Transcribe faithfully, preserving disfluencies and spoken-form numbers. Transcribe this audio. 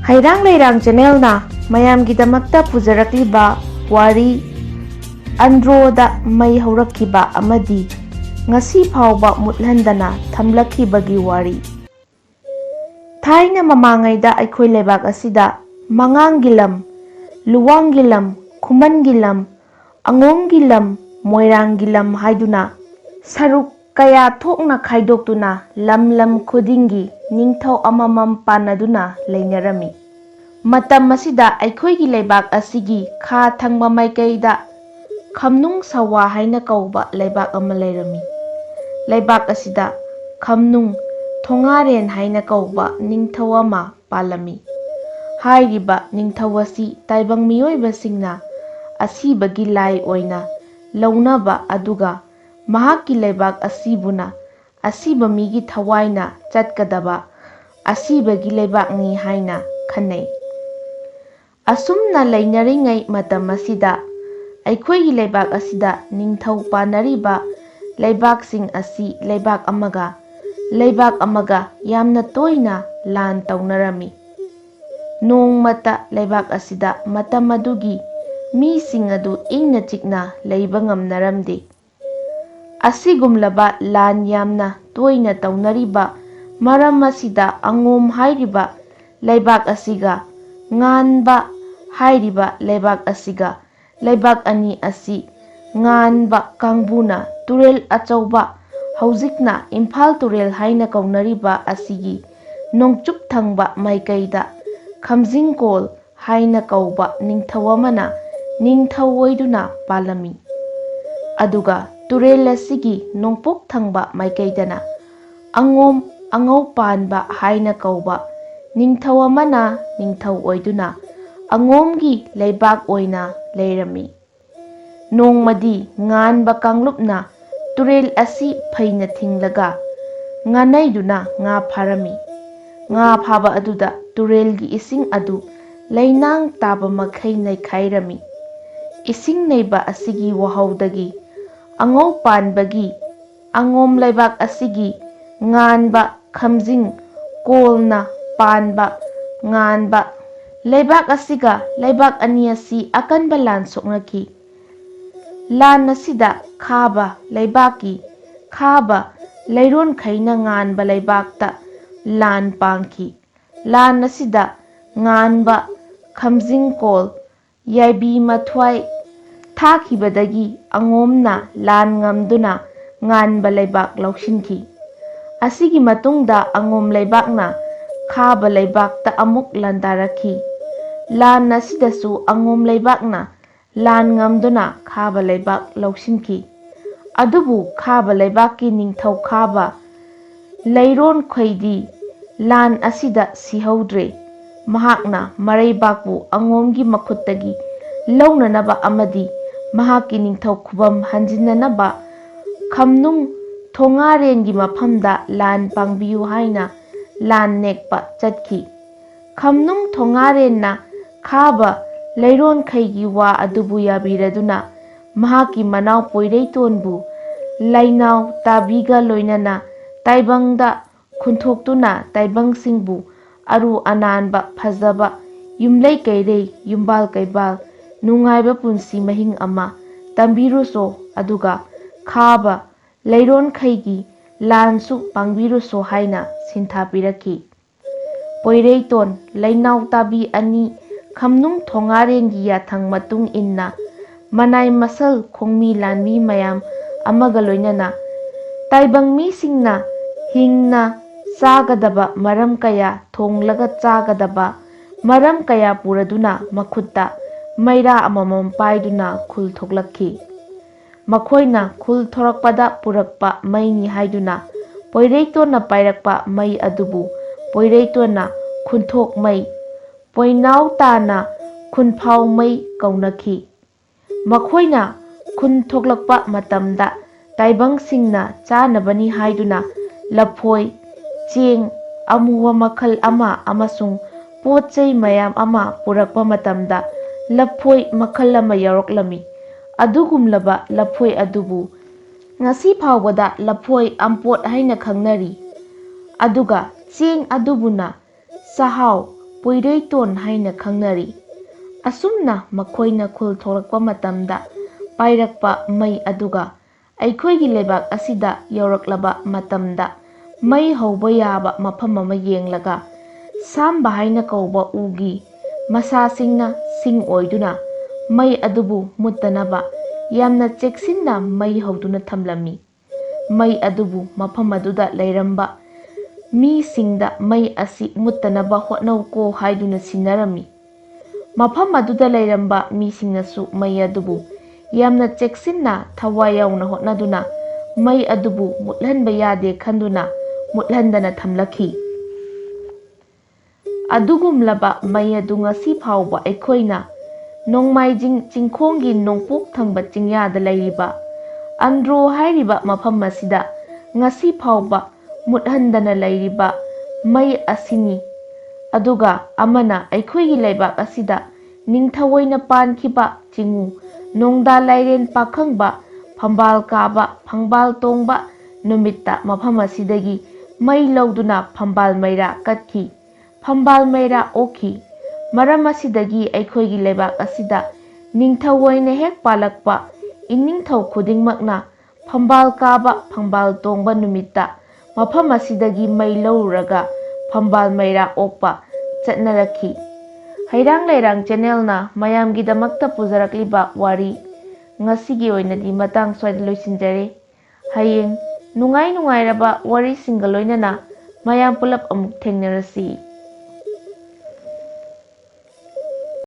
ꯍꯩꯔꯥꯡ ꯂꯩꯔꯥꯡ ꯆꯦꯅꯦꯜꯅ ꯃꯌꯥꯝꯒꯤꯗꯃꯛꯇ ꯄꯨꯖꯔꯛꯂꯤꯕ ꯋꯥꯔꯤ ꯑꯟꯗ꯭ꯔꯣꯗ ꯃꯩ ꯍꯧꯔꯛꯈꯤꯕ ꯑꯃꯗꯤ ꯉꯁꯤ ꯐꯥꯎꯕ ꯃꯨꯠꯍꯟꯗꯅ ꯊꯝꯂꯛꯈꯤꯕꯒꯤ ꯋꯥꯔꯤ꯫ ꯊꯥꯏꯅ ꯃꯃꯥꯡꯉꯩꯗ ꯑꯩꯈꯣꯏ ꯂꯩꯕꯥꯛ ꯑꯁꯤꯗ ꯃꯉꯥꯡꯒꯤ ꯂꯝ, ꯂꯨꯋꯥꯡꯒꯤ ꯂꯝ, ꯈꯨꯃꯟꯒꯤ ꯂꯝ, ꯑꯉꯣꯝꯒꯤ ꯂꯝ, ꯃꯣꯏꯔꯥꯡꯒꯤ ꯂꯝ ꯍꯥꯏꯗꯨꯅ ꯁꯔꯨꯛ ꯀꯌꯥ ꯊꯣꯛꯅ ꯈꯥꯏꯗꯣꯛꯇꯨꯅ ꯂꯝ ꯂꯝ ꯈꯨꯗꯤꯡꯒꯤ ꯅꯤꯡꯊꯧ ꯑꯃꯃꯝ ꯄꯥꯟꯅꯗꯨꯅ ꯂꯩꯅꯔꯝꯃꯤ꯫ ꯃꯇꯝ ꯑꯁꯤꯗ ꯑꯩꯈꯣꯏꯒꯤ ꯂꯩꯕꯥꯛ ꯑꯁꯤꯒꯤ ꯈꯥ ꯊꯪꯕ ꯃꯥꯏꯀꯩꯗ ꯈꯝꯅꯨꯡ ꯁꯋꯥ ꯍꯥꯏꯅ ꯀꯧꯕ ꯂꯩꯕꯥꯛ ꯑꯃ ꯂꯩꯔꯝꯃꯤ꯫ ꯂꯩꯕꯥꯛ ꯑꯁꯤꯗ ꯈꯝꯅꯨꯡ ꯊꯣꯉꯥꯔꯦꯟ ꯍꯥꯏꯅ ꯀꯧꯕ ꯅꯤꯡꯊꯧ ꯑꯃ ꯄꯥꯜꯂꯝꯃꯤ꯫ ꯍꯥꯏꯔꯤꯕ ꯅꯤꯡꯊꯧ ꯑꯁꯤ ꯇꯥꯏꯕꯪ ꯃꯤꯑꯣꯏꯕꯁꯤꯡꯅ ꯑꯁꯤꯕꯒꯤ ꯂꯥꯏ ꯑꯣꯏꯅ ꯂꯧꯅꯕ, ꯑꯗꯨꯒ ꯃꯍꯥꯛꯀꯤ ꯂꯩꯕꯥꯛ ꯑꯁꯤꯕꯨꯅ ꯑꯁꯤꯕ ꯃꯤꯒꯤ ꯊꯋꯥꯏꯅ ꯆꯠꯀꯗꯕ ꯑꯁꯤꯕꯒꯤ ꯂꯩꯕꯥꯛꯅꯤ ꯍꯥꯏꯅ ꯈꯟꯅꯩ꯫ ꯑꯁꯨꯝꯅ ꯂꯩꯅꯔꯤꯉꯩ ꯃꯇꯝ ꯑꯁꯤꯗ ꯑꯩꯈꯣꯏꯒꯤ ꯂꯩꯕꯥꯛ ꯑꯁꯤꯗ ꯅꯤꯡꯊꯧ ꯄꯥꯟꯅꯔꯤꯕ ꯂꯩꯕꯥꯛꯁꯤꯡ ꯑꯁꯤ ꯂꯩꯕꯥꯛ ꯑꯃꯒ ꯂꯩꯕꯥꯛ ꯑꯃꯒ ꯌꯥꯝꯅ ꯇꯣꯏꯅ ꯂꯥꯟ ꯇꯧꯅꯔꯝꯃꯤ꯫ ꯅꯣꯡꯃꯇ ꯂꯩꯕꯥꯛ ꯑꯁꯤꯗ ꯃꯇꯝ ꯑꯗꯨꯒꯤ ꯃꯤꯁꯤꯡ ꯑꯗꯨ ꯏꯪꯅ ꯆꯤꯛꯅ ꯂꯩꯕ ꯉꯝꯅꯔꯝꯗꯦ꯫ ꯑꯁꯤꯒꯨꯝꯂꯕ ꯂꯥꯟ ꯌꯥꯝꯅ ꯇꯣꯏꯅ ꯇꯧꯅꯔꯤꯕ ꯃꯔꯝ ꯑꯁꯤꯗ ꯑꯉꯣꯝ ꯍꯥꯏꯔꯤꯕ ꯂꯩꯕꯥꯛ ꯑꯁꯤꯒ ꯉꯥꯟꯕ ꯍꯥꯏꯔꯤꯕ ꯂꯩꯕꯥꯛ ꯑꯁꯤꯒ ꯂꯩꯕꯥꯛ ꯑꯅꯤ ꯑꯁꯤ ꯉꯥꯟꯕ ꯀꯥꯡꯕꯨꯅ ꯇꯨꯔꯦꯜ ꯑꯆꯧꯕ, ꯍꯧꯖꯤꯛꯅ ꯏꯝꯐꯥꯜ ꯇꯨꯔꯦꯜ ꯍꯥꯏꯅ ꯀꯧꯅꯔꯤꯕ ꯑꯁꯤꯒꯤ ꯅꯣꯡꯆꯨꯞ ꯊꯪꯕ ꯃꯥꯏꯀꯩꯗ ꯈꯝꯖꯤꯡꯀꯣꯜ ꯍꯥꯏꯅ ꯀꯧꯕ ꯅꯤꯡꯊꯧ ꯑꯃꯅ ꯅꯤꯡꯊꯧ ꯑꯣꯏꯗꯨꯅ ꯄꯥꯜꯂꯝꯃꯤ꯫ ꯑꯗꯨꯒ ꯇꯨꯔꯦꯜ ꯑꯁꯤꯒꯤ ꯅꯣꯡꯄꯣꯛ ꯊꯪꯕ ꯃꯥꯏꯀꯩꯗꯅ ꯑꯉꯣꯝ ꯑꯉꯧ ꯄꯥꯟꯕ ꯍꯥꯏꯅ ꯀꯧꯕ ꯅꯤꯡꯊꯧ ꯑꯃꯅ ꯅꯤꯡꯊꯧ ꯑꯣꯏꯗꯨꯅ ꯑꯉꯣꯝꯒꯤ ꯂꯩꯕꯥꯛ ꯑꯣꯏꯅ ꯂꯩꯔꯝꯃꯤ꯫ ꯅꯣꯡꯃꯗꯤ ꯉꯥꯟꯕ ꯀꯥꯡꯂꯨꯞꯅ ꯇꯨꯔꯦꯜ ꯑꯁꯤ ꯐꯩꯅ ꯊꯤꯡꯂꯒ ꯉꯥꯅꯩꯗꯨꯅ ꯉꯥ ꯐꯥꯔꯝꯃꯤ꯫ ꯉꯥ ꯐꯥꯕ ꯑꯗꯨꯗ ꯇꯨꯔꯦꯜꯒꯤ ꯏꯁꯤꯡ ꯑꯗꯨ ꯂꯩꯅꯥꯡ ꯇꯥꯕ ꯃꯈꯩ ꯅꯩꯈꯥꯏꯔꯝꯃꯤ꯫ ꯏꯁꯤꯡ ꯅꯩꯕ ꯑꯁꯤꯒꯤ ꯋꯥꯍꯧꯗꯒꯤ ꯑꯉꯧ ꯄꯥꯟꯕꯒꯤ ꯑꯉꯣꯝ ꯂꯩꯕꯥꯛ ꯑꯁꯤꯒꯤ ꯉꯥꯟꯕ ꯈꯝꯖꯤꯡ ꯀꯣꯜꯅ ꯄꯥꯟꯕ ꯉꯥꯟꯕ꯫ ꯂꯩꯕꯥꯛ ꯑꯁꯤꯒ ꯂꯩꯕꯥꯛ ꯑꯅꯤ ꯑꯁꯤ ꯑꯀꯟꯕ ꯂꯥꯟ ꯁꯣꯛꯅꯈꯤ꯫ ꯂꯥꯟ ꯑꯁꯤꯗ ꯈꯥꯕ ꯂꯩꯕꯥꯛꯀꯤ ꯈꯥꯕ ꯂꯩꯔꯣꯟꯈꯩꯅ ꯉꯥꯟꯕ ꯂꯩꯕꯥꯛꯇ ꯂꯥꯟ ꯄꯥꯡꯈꯤ꯫ ꯂꯥꯟ ꯑꯁꯤꯗ ꯉꯥꯟꯕ ꯈꯝꯖꯤꯡꯀꯣꯜ ꯌꯥꯏꯕꯤ ꯃꯊ꯭ꯋꯥꯏ ꯊꯥꯈꯤꯕꯗꯒꯤ ꯑꯉꯣꯝꯅ ꯂꯥꯟ ꯉꯝꯗꯨꯅ ꯉꯥꯟꯕ ꯂꯩꯕꯥꯛ ꯂꯧꯁꯤꯟꯈꯤ꯫ ꯑꯁꯤꯒꯤ ꯃꯇꯨꯡꯗ ꯑꯉꯣꯝ ꯂꯩꯕꯥꯛꯅ ꯈꯥꯕ ꯂꯩꯕꯥꯛꯇ ꯑꯃꯨꯛ ꯂꯥꯟꯗꯥꯔꯛꯈꯤ꯫ ꯂꯥꯟ ꯑꯁꯤꯗꯁꯨ ꯑꯉꯣꯝ ꯂꯩꯕꯥꯛꯅ ꯂꯥꯟ ꯉꯝꯗꯨꯅ ꯈꯥꯕ ꯂꯩꯕꯥꯛ ꯂꯧꯁꯤꯟꯈꯤ꯫ ꯑꯗꯨꯕꯨ ꯈꯥꯕ ꯂꯩꯕꯥꯛꯀꯤ ꯅꯤꯡꯊꯧ ꯈꯥꯕ ꯂꯩꯔꯣꯟꯈꯩꯗꯤ ꯂꯥꯟ ꯑꯁꯤꯗ ꯁꯤꯍꯧꯗ꯭ꯔꯦ꯫ ꯃꯍꯥꯛꯅ ꯃꯔꯩꯕꯥꯛꯄꯨ ꯑꯉꯣꯝꯒꯤ ꯃꯈꯨꯠꯇꯒꯤ ꯂꯧꯅꯅꯕ ꯑꯃꯗꯤ ꯃꯍꯥꯛꯀꯤ ꯅꯤꯡꯊꯧ ꯈꯨꯕꯝ ꯍꯟꯖꯤꯟꯅꯅꯕ ꯈꯝꯅꯨꯡ ꯊꯣꯉꯥꯔꯦꯟꯒꯤ ꯃꯐꯝꯗ ꯂꯥꯟ ꯄꯥꯡꯕꯤꯌꯨ ꯍꯥꯏꯅ ꯂꯥꯟ ꯅꯦꯛꯄ ꯆꯠꯈꯤ꯫ ꯈꯝꯅꯨꯡ ꯊꯣꯉꯥꯔꯦꯟꯅ ꯈꯥꯕ ꯂꯩꯔꯣꯟꯈꯩꯒꯤ ꯋꯥ ꯑꯗꯨꯕꯨ ꯌꯥꯕꯤꯔꯗꯨꯅ ꯃꯍꯥꯛꯀꯤ ꯃꯅꯥꯎ ꯄꯣꯏꯔꯩꯇꯣꯟꯕꯨ ꯂꯩꯅꯥꯎ ꯇꯥꯕꯤꯒ ꯂꯣꯏꯅꯅ ꯇꯥꯏꯕꯪꯗ ꯈꯨꯟꯊꯣꯛꯇꯨꯅ ꯇꯥꯏꯕꯪꯁꯤꯡꯕꯨ ꯑꯔꯨ ꯑꯅꯥꯟꯕ ꯐꯖꯕ ꯌꯨꯝꯂꯩ ꯀꯩꯔꯩ ꯌꯨꯝꯕꯥꯜ ꯀꯩꯕꯥꯜ ꯅꯨꯡꯉꯥꯏꯕ ꯄꯨꯟꯁꯤ ꯃꯍꯤꯡ ꯑꯃ ꯇꯝꯕꯤꯔꯨꯁꯣ, ꯑꯗꯨꯒ ꯈꯥꯕ ꯂꯩꯔꯣꯟꯈꯩꯒꯤ ꯂꯥꯟꯁꯨ ꯄꯥꯡꯕꯤꯔꯨꯁꯣ ꯍꯥꯏꯅ ꯁꯤꯟꯊꯥ ꯄꯤꯔꯛꯈꯤ꯫ ꯄꯣꯏꯔꯩꯇꯣꯟ ꯂꯩꯅꯥꯎ ꯇꯥꯕꯤ ꯑꯅꯤ ꯈꯝꯅꯨꯡ ꯊꯣꯉꯥꯔꯦꯟꯒꯤ ꯌꯥꯊꯪ ꯃꯇꯨꯡ ꯏꯟꯅ ꯃꯅꯥꯏ ꯃꯁꯜ ꯈꯣꯡꯃꯤ ꯂꯥꯟꯃꯤ ꯃꯌꯥꯝ ꯑꯃꯒ ꯂꯣꯏꯅꯅ ꯇꯥꯏꯕꯪ ꯃꯤꯁꯤꯡꯅ ꯍꯤꯡꯅ ꯆꯥꯒꯗꯕ ꯃꯔꯝ ꯀꯌꯥ ꯊꯣꯡꯂꯒ ꯆꯥꯒꯗꯕ ꯃꯔꯝ ꯀꯌꯥ ꯄꯨꯔꯗꯨꯅ ꯃꯈꯨꯠꯇ ꯃꯩꯔꯥ ꯑꯃꯃꯝ ꯄꯥꯏꯗꯨꯅ ꯈꯨꯜ ꯊꯣꯛꯂꯛꯈꯤ꯫ ꯃꯈꯣꯏꯅ ꯈꯨꯜ ꯊꯣꯔꯛꯄꯗ ꯄꯨꯔꯛꯄ ꯃꯩꯅꯤ ꯍꯥꯏꯗꯨꯅ ꯄꯣꯏꯔꯩꯇꯣꯟꯅ ꯄꯥꯏꯔꯛꯄ ꯃꯩ ꯑꯗꯨꯕꯨ ꯄꯣꯏꯔꯩꯇꯣꯟꯅ ꯈꯨꯟꯊꯣꯛ ꯃꯩ, ꯄꯣꯏꯅꯥꯎ ꯇꯥꯅ ꯈꯨꯟꯐꯥꯎ ꯃꯩ ꯀꯧꯅꯈꯤ꯫ ꯃꯈꯣꯏꯅ ꯈꯨꯟ ꯊꯣꯛꯂꯛꯄ ꯃꯇꯝꯗ ꯇꯥꯏꯕꯪꯁꯤꯡꯅ ꯆꯥꯅꯕꯅꯤ ꯍꯥꯏꯗꯨꯅ ꯂꯐꯣꯏ, ꯆꯦꯡ, ꯑꯃꯨꯕ ꯃꯈꯜ ꯑꯃ ꯑꯃꯁꯨꯡ ꯄꯣꯠ ꯆꯩ ꯃꯌꯥꯝ ꯑꯃ ꯄꯨꯔꯛꯄ ꯃꯇꯝꯗ ꯂꯐꯣꯏ ꯃꯈꯜ ꯑꯃ ꯌꯥꯎꯔꯛꯂꯝꯃꯤ꯫ ꯑꯗꯨꯒꯨꯝꯂꯕ ꯂꯐꯣꯏ ꯑꯗꯨꯕꯨ ꯉꯁꯤ ꯐꯥꯎꯕꯗ ꯂꯐꯣꯏ ꯑꯝꯄꯣꯠ ꯍꯥꯏꯅ ꯈꯪꯅꯔꯤ꯫ ꯑꯗꯨꯒ ꯆꯦꯡ ꯑꯗꯨꯕꯨꯅ ꯆꯥꯛꯍꯥꯎ, ꯄꯨꯏꯔꯩꯇꯣꯟ ꯍꯥꯏꯅ ꯈꯪꯅꯔꯤ꯫ ꯑꯁꯨꯝꯅ ꯃꯈꯣꯏꯅ ꯈꯨꯜ ꯊꯣꯛꯂꯛꯄ ꯃꯇꯝꯗ ꯄꯥꯏꯔꯛꯄ ꯃꯩ ꯑꯗꯨꯒ ꯑꯩꯈꯣꯏꯒꯤ ꯂꯩꯕꯥꯛ ꯑꯁꯤꯗ ꯌꯧꯔꯛꯂꯕ ꯃꯇꯝꯗ ꯃꯩ ꯍꯧꯕ ꯌꯥꯕ ꯃꯐꯝ ꯑꯃ ꯌꯦꯡꯂꯒ ꯁꯥꯝꯕ ꯍꯥꯏꯅ ꯀꯧꯕ ꯎꯒꯤ ꯃꯁꯥꯁꯤꯡꯅ ꯁꯤꯡ ꯑꯣꯏꯗꯨꯅ ꯃꯩ ꯑꯗꯨꯕꯨ ꯃꯨꯠꯇꯅꯕ ꯌꯥꯝꯅ ꯆꯦꯛꯁꯤꯟꯅ ꯃꯩ ꯍꯧꯗꯨꯅ ꯊꯝꯂꯝꯃꯤ꯫ ꯃꯩ ꯑꯗꯨꯕꯨ ꯃꯐꯝ ꯑꯗꯨꯗ ꯂꯩꯔꯝꯕ ꯃꯤꯁꯤꯡꯗ ꯃꯩ ꯑꯁꯤ ꯃꯨꯠꯇꯅꯕ ꯍꯣꯠꯅꯧꯀꯣ ꯍꯥꯏꯗꯨꯅ ꯁꯤꯟꯅꯔꯝꯃꯤ꯫ ꯃꯐꯝ ꯑꯗꯨꯗ ꯂꯩꯔꯝꯕ ꯃꯤꯁꯤꯡꯅꯁꯨ ꯃꯩ ꯑꯗꯨꯕꯨ ꯌꯥꯝꯅ ꯆꯦꯛꯁꯤꯟꯅ ꯊꯋꯥꯏ ꯌꯥꯎꯅ ꯍꯣꯠꯅꯗꯨꯅ ꯃꯩ ꯑꯗꯨꯕꯨ ꯃꯨꯠꯍꯟꯕ ꯌꯥꯗꯦ ꯈꯟꯗꯨꯅ ꯃꯨꯠꯍꯟꯗꯅ ꯊꯝꯂꯛꯈꯤ꯫ ꯑꯗꯨꯒꯨꯝꯂꯕ ꯃꯩ ꯑꯗꯨ ꯉꯁꯤ ꯐꯥꯎꯕ ꯑꯩꯈꯣꯏꯅ ꯅꯣꯡꯃꯥꯏꯖꯤꯡ ꯆꯤꯡꯈꯣꯡꯒꯤ ꯅꯣꯡꯄꯣꯛ ꯊꯪꯕ ꯆꯤꯡꯌꯥꯗ ꯂꯩꯔꯤꯕ ꯑꯟꯗ꯭ꯔꯣ ꯍꯥꯏꯔꯤꯕ ꯃꯐꯝ ꯑꯁꯤꯗ ꯉꯁꯤ ꯐꯥꯎꯕ ꯃꯨꯠꯍꯟꯗꯅ ꯂꯩꯔꯤꯕ ꯃꯩ ꯑꯁꯤꯅꯤ꯫ ꯑꯗꯨꯒ ꯑꯃꯅ ꯑꯩꯈꯣꯏꯒꯤ ꯂꯩꯕꯥꯛ ꯑꯁꯤꯗ ꯅꯤꯡꯊꯧ ꯑꯣꯏꯅ ꯄꯥꯟꯈꯤꯕ ꯆꯤꯉꯨ ꯅꯣꯡꯗꯥ ꯂꯥꯏꯔꯦꯟ ꯄꯥꯈꯪꯕ ꯐꯝꯕꯥꯜ ꯀꯥꯕ ꯐꯝꯕꯥꯜ ꯇꯣꯡꯕ ꯅꯨꯃꯤꯠꯇ ꯃꯐꯝ ꯑꯁꯤꯗꯒꯤ ꯃꯩ ꯂꯧꯗꯨꯅ ꯐꯝꯕꯥꯜ ꯃꯩꯔꯥ ꯀꯠꯈꯤ꯫ ꯐꯝꯕꯥꯜ ꯃꯩꯔꯥ ꯑꯣꯛꯈꯤ꯫ ꯃꯔꯝ ꯑꯁꯤꯗꯒꯤ ꯑꯩꯈꯣꯏꯒꯤ ꯂꯩꯕꯥꯛ ꯑꯁꯤꯗ ꯅꯤꯡꯊꯧ ꯑꯣꯏꯅ ꯍꯦꯛ ꯄꯥꯜꯂꯛꯄ ꯏꯅꯤꯡꯊꯧ ꯈꯨꯗꯤꯡꯃꯛꯅ ꯐꯝꯕꯥꯜ ꯀꯥꯕ ꯐꯝꯕꯥꯜ ꯇꯣꯡꯕ ꯅꯨꯃꯤꯠꯇ ꯃꯐꯝ ꯑꯁꯤꯗꯒꯤ ꯃꯩ ꯂꯧꯔꯨꯔꯒ ꯐꯝꯕꯥꯜ ꯃꯩꯔꯥ ꯑꯣꯛꯄ ꯆꯠꯅꯔꯛꯈꯤ꯫ ꯍꯩꯔꯥꯡ ꯂꯩꯔꯥꯡ ꯆꯦꯅꯦꯜꯅ ꯃꯌꯥꯝꯒꯤꯗꯃꯛꯇ ꯄꯨꯖꯔꯛꯂꯤꯕ ꯋꯥꯔꯤ ꯉꯁꯤꯒꯤ ꯑꯣꯏꯅꯗꯤ ꯃꯇꯥꯡ ꯁ꯭ꯋꯥꯏꯗ ꯂꯣꯏꯁꯤꯟꯖꯔꯦ꯫ ꯍꯌꯦꯡ ꯅꯨꯡꯉꯥꯏ ꯅꯨꯡꯉꯥꯏꯔꯕ ꯋꯥꯔꯤꯁꯤꯡꯒ ꯂꯣꯏꯅꯅ ꯃꯌꯥꯝ ꯄꯨꯂꯞ ꯑꯃꯨꯛ ꯊꯦꯡꯅꯔꯁꯤ꯫